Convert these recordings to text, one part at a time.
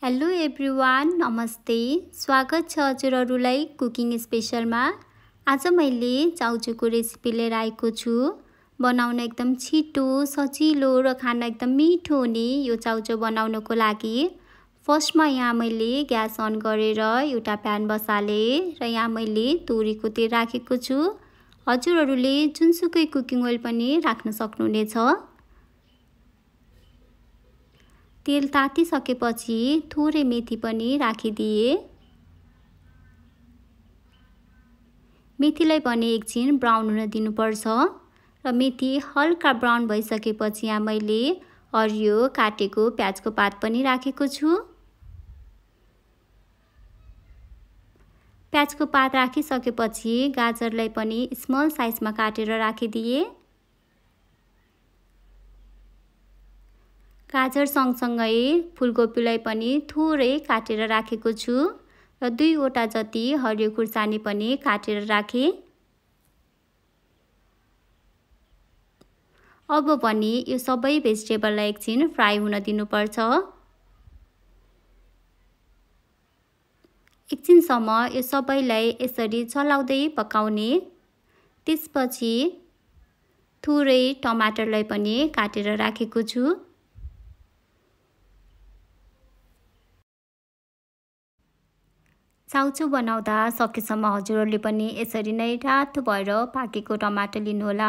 Hello everyone, नमस्ते। स्वागत छ हजुरहरूलाई कुकिङ स्पेशलमा। आज मैले चाउचुको रेसिपी लिएर आएको छु। बनाउन एकदम छिटो, सजिलो र खान एकदम मिठो हुने यो चाउचो बनाउनको लागि फर्स्टमा यहाँ मैले ग्यास अन गरेर एउटा प्यान बसाले र यहाँ मैले तोरीको तेल राखेको छु। हजुरहरूले जुनसुकै कुकिङ ओइल पनि राख्न सक्नुहुनेछ। तेल तातिसकेपछि थोरै मेथी पनि राखिदिए। मेथीलाई पनि एकछिन ब्राउन हुन दिनुपर्छ र मेथी हल्का ब्राउन भइसकेपछि यहाँ मैले हरियो काटेको प्याजको पात पनि राखेको छु। प्याजको पात राखिसकेपछि गाजरलाई पनि स्मल साइजमा काटेर राखिदिए। गाजर सँगसँगै फुलकोपीलाई पनि थोरै काटेर राखेको छु र 2वटा जति हरियो खुर्सानी पनि काटेर राखे। अब पनि यो सबै भेजिटेबललाई एकछिन फ्राई हुन दिनुपर्छ। एकछिनसम्म यो सबैलाई यसरी चलाउँदै पकाउने। त्यसपछि थोरै टमाटरलाई पनि काटेर राखेको छु। चाउचो बनाउँदा सकेसम्म हजुरहरूले पनि यसरी नै रातो भएर पाकेको टमाटर लिनुहोला,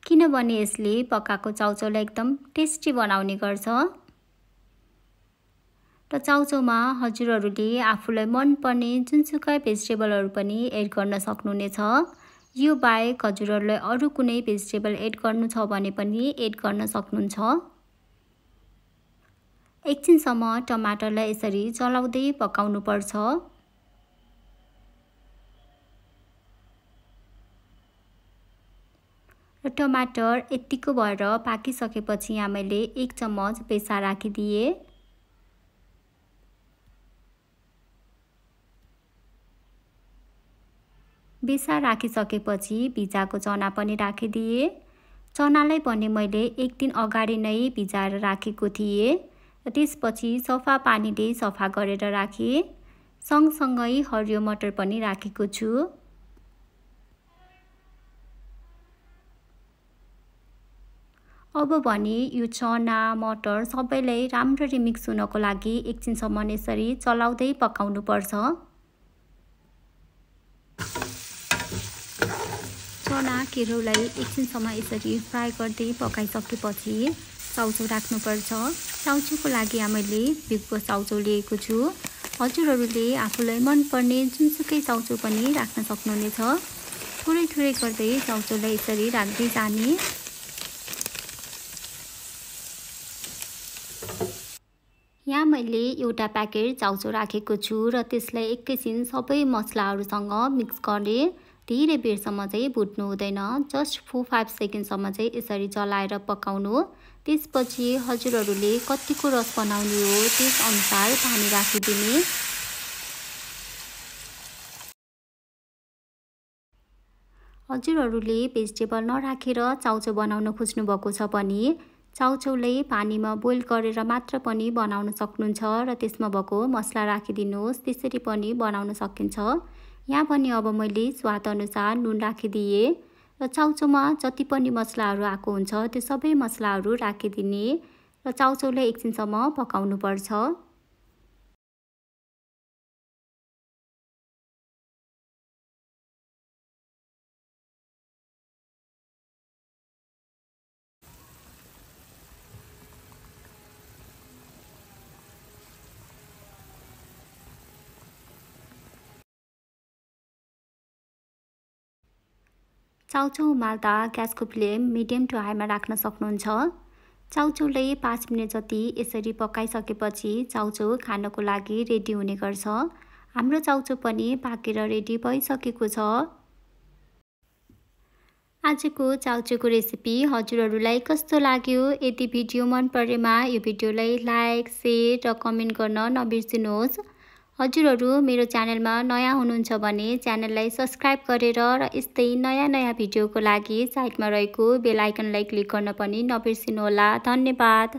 किनभने यसले पकाएको चाउचोलाई एकदम टेस्टी बनाउने गर्छ। र चाउचोमा हजुरहरूले आफूलाई मनपर्ने जुनसुकै भेजिटेबलहरू पनि एड गर्न सक्नुहुनेछ। यो बाहेक हजुरहरूलाई अरू कुनै भेजिटेबल एड गर्नु छ भने पनि एड गर्न सक्नुहुन्छ। एकछिनसम्म टमाटरलाई यसरी चलाउँदै पकाउनुपर्छ। र टमाटर यतिको भएर पाकिसकेपछि यहाँ मैले 1 चम्मच बेसा राखिदिए। बेसा राखिसकेपछि भिजाएको चना पनि राखिदिए। चनालाई पनि मैले 1 दिन अगाडि नै भिजाएर राखेको थिएँ र त्यसपछि सफा पानीले सफा गरेर राखे। सँगसँगै हरियो मटर पनि राखेको छु। अब भने यो चना मटर सबैलाई राम्ररी मिक्स हुनको लागि एकछिनसम्म यसरी चलाउँदै पकाउनुपर्छ। चना केराउलाई एकछिनसम्म यसरी फ्राई गर्दै पकाइसकेपछि चाउचो राख्नुपर्छ। चाउचोको लागि यहाँ मैले बिग बोस चाउचो लिएको छु। हजुरहरूले आफूलाई मनपर्ने जुनसुकै चाउचो पनि राख्न सक्नुहुनेछ। थोरै थोरै गर्दै चाउचोलाई यसरी राख्दै जाने। यहाँ मैले एउटा प्याकेट चाउचो राखेको छु र त्यसलाई एकैछिन सबै मसलाहरूसँग मिक्स गरे। धेरै बेरसम्म चाहिँ भुट्नु हुँदैन, जस्ट 4-5 सेकेन्डसम्म चाहिँ यसरी चलाएर पकाउनु। त्यसपछि हजुरहरूले कतिको रस बनाउने हो त्यस अनुसार पानी राखिदिने। हजुरहरूले भेजिटेबल नराखेर चाउचो बनाउन खोज्नु भएको छ भने चाउचौलाई पानीमा बोइल गरेर मात्र पनि बनाउन सक्नुहुन्छ र त्यसमा भएको मसला राखिदिनुहोस्, त्यसरी पनि बनाउन सकिन्छ। यहाँ पनि अब मैले स्वाद अनुसार नुन राखिदिए र चाउचोमा जति पनि मसलाहरू आएको हुन्छ त्यो सबै मसलाहरू राखिदिने र चाउचौलाई एकछिनसम्म पकाउनुपर्छ। चाउचो उमाल्दा ग्यासको फ्लेम मिडियम टु हाईमा राख्न सक्नुहुन्छ। चाउचोलाई 5 मिनट जति यसरी पकाइसकेपछि चाउचो खानको लागि रेडी हुने गर्छ। हाम्रो चाउचो पनि पाकेर रेडी भइसकेको छ। आजको चाउचोको रेसिपी हजुरहरूलाई कस्तो लाग्यो? यदि भिडियो मन परेमा यो भिडियोलाई लाइक, शेयर र कमेन्ट गर्न नबिर्सिनुहोस्। हजुरहरू मेरो च्यानलमा नयाँ हुनुहुन्छ भने च्यानललाई सब्स्क्राइब गरेर र यस्तै नयाँ भिडियोको लागि साइडमा रहेको बेल आइकनलाई क्लिक गर्न पनि नबिर्सिनुहोला। धन्यवाद।